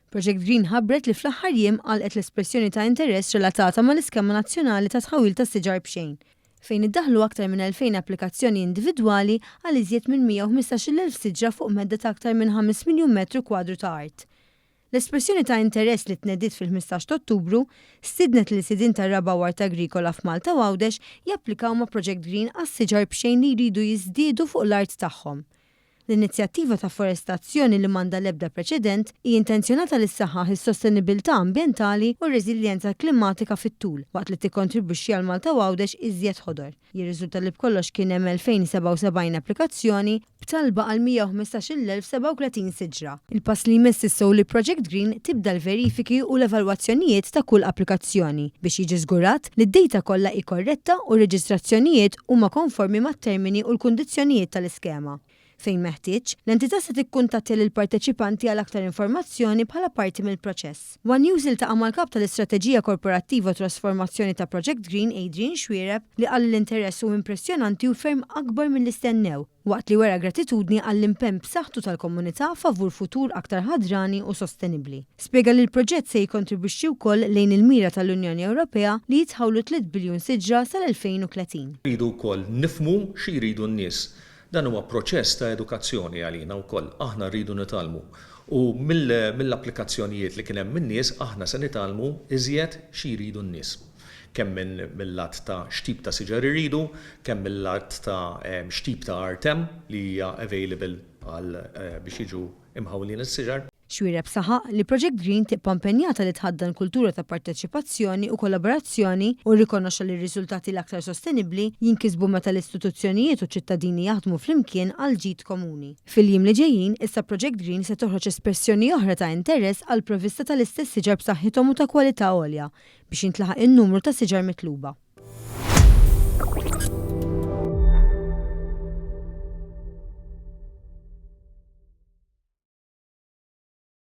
Project Green ħabbret li fl-aħħar jiem għalqet l-espressjoni ta' interess relatata mal-iskema nazzjonali ta' tħawwil ta' siġar b'xejn, fejn iddaħħlu aktar minn 2,000 applikazzjoni individwali għal iżjed minn 115,000 siġra fuq medda ta' aktar minn 5 miljun metru kwadru ta' art. L-espressjoni ta' interess li tnediet fil-15 ta' Ottubru stiednet lil sidien tar-raba' u art agrikola f'Malta u Għawdex japplikaw ma' Project Green għas-siġar b'xejn li jridu jiżdiedu fuq l-art tagħhom. L-inizjattiva ta' forestazzjoni li m'għandha l-ebda preċedent hi intenzjonata li ssaħħaħ is-sostenibilità ambjentali u r-reżiljenza klimatika fit-tul, waqt li tikkontribwixxi għal Malta u Għawdex iżjed ħodor. Jirriżulta li b'kollox kien hemm 2,077 applikazzjoni, b'talba għal 115,037 siġra. Il-pass li jmiss issa hu li Project Green tibda l-verifiki u l-evalwazzjonijiet ta' kull applikazzjoni biex jiġi żgurat li d-dejta kollha hi korretta u r-reġistrazzjonijiet huma konformi mat-termini u l-kundizzjonijiet tal-iskema. Fejn meħtieġ, l-entità se tikkuntattja lill-parteċipanti għal aktar informazzjoni bħala parti mill-proċess. One News iltaqa' mal-Kap tal-Istrateġija Korporattiva u Trasformazzjoni ta' Project Green, Adrian Xuereb, li qal li l-interess hu impressjonanti u ferm akbar milli stennew, waqt li wera gratitudni għall-impenn b'saħħtu tal-komunità favur futur aktar ħadrani u sostenibbli. Spjega li l-proġett se jikkontribwixxi wkoll lejn il-mira tal-Unjoni Ewropea li jitħawlu tliet biljun siġra sal-2030. Irridu wkoll nifhmu xi jridu n-nies. Dan huwa proċess ta' edukazzjoni għalina wkoll. Aħna rridu nitgħallmu. U mill-applikazzjonijiet li kien hemm min-nies aħna se nitgħallmu iżjed xi jridu n-nies. Kemm minn mil-lat ta' x'tip ta' siġar iridu, kemm mil-lat ta' x'tip ta' art hemm li hija available għal biex jiġu imħawlin is-siġar. Xuereb saħaq li Project Green tibqa' impenjata li tħaddan kultura ta' parteċipazzjoni u kollaborazzjoni u rrikonoxxa li r-riżultati l-aktar sostenibbli jinkisbu meta l-istituzzjonijiet u ċ-ċittadini jaħdmu flimkien għall-ġid komuni. Fil-jiem li ġejjin, issa Project Green se toħroġ espressjoni oħra ta' interess għall-provvista tal-istess siġar b'saħħithom u ta' kwalità għolja biex jintlaħaq in-numru ta' siġar mitluba.